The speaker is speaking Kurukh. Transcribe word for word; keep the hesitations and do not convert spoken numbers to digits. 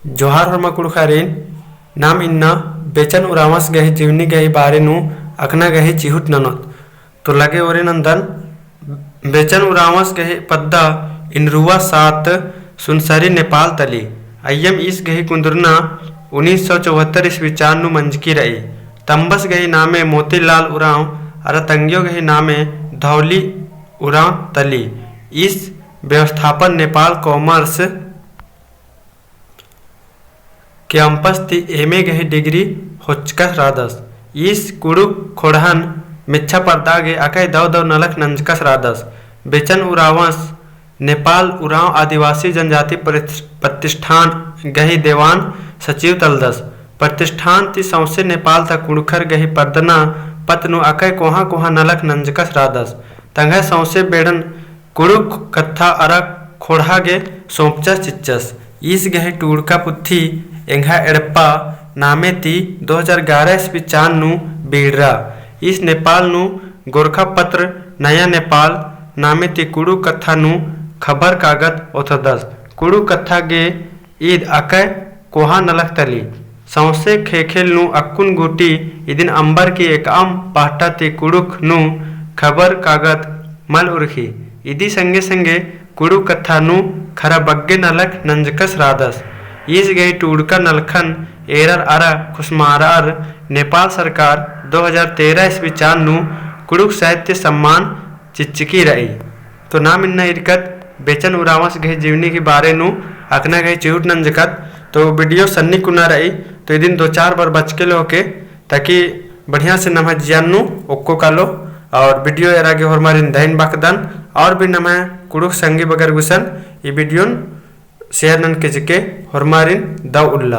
जोहार होरमा कुँड़ुख़ारिन, नाम इन्ना बेचन उराँवस गही जीवनी गही बारे नू अख़ना गही चिहुट ननोत। तो लगे ओरे नन्दन। बेचन उराँवस गही पद्दा इनरुवा सात सुनसरी नेपाल तली। अइय्यम ईस गही कुन्दुरना उन्नीस सौ चौहत्तर ईस्वी चान नू मंजकी रई। तम्बस गही नामे मोतीलाल उराँव अरा तंग्यो गही नामे धौली उराँव तली। ईस व्यवस्थापन नेपाल commerce campus ती M A गही degree होचकस रअदस। ईस कुँड़ुख़ ख़ोंड़हन मेच्छा परदा गे अकय दव दव नलख नंजकस रअदस। बेचन उराँवस नेपाल उराँव आदिवासी जनजाति प्रतिष्ठ-, प्रतिष्ठान गही देवान सचिव तलदस। प्रतिष्ठान ती सौंसे नेपाल ता कुँड़ुख़र गही परदना पत्त नू अकय कोहाँ कोहाँ नलख नंजकस रअदस। तंग्है सौंसे बेड़न कुँड़ुख़ कत्था अरा ख़ोंड़हा गे सोंपचस चिच्चस। ईस गही टूड़का पुथी एंग्है एड़पा नामे ती दो हजार ग्यारह ईस्वी चान नू बीड़रा। ईस नेपाल नू गोरखापत्र नया नेपाल नामे ती कुँड़ुख़ कत्था नू खबर कागद ओथरदस। कुँड़ुख़ कत्था गे ईद अकय कोहाँ नलख तली। सौंसे ख़ेख़ेल नू अक्कुन गूटी इदिन अम्बर की एकअम पहटा ती कुँड़ुख़ नू खबर कागद मल उरख़ी। इदी संगे संगे कुँड़ुख़ कत्था नू खरा बग्गे नलख नंजकस रअदस। ईस गही टूड़का नलखन एरर अरा खुसमारर नेपाल सरकार दो हजार तेरह ईस्वी चान नू कुँड़ुख़ साहित्य सम्मान चिच्चकी रई। तो नाम इन्ना इरकत बेचन उराँवस गही जीवनी गही बारे नू अख़ना गही चिहुट नंजकत। तो video सन्नी कुना रई, तो इदिन दो चार बार बचके लोके, ताकि बढ़िया से नम्है जियन नू ओक्को कालो। और video एरा गे होरमारिन धइन बअदन, और भी नम्है कुँड़ुख़ संगी बगर गुसन ई video न share ननके चिके होरमारिन दव उल्ला।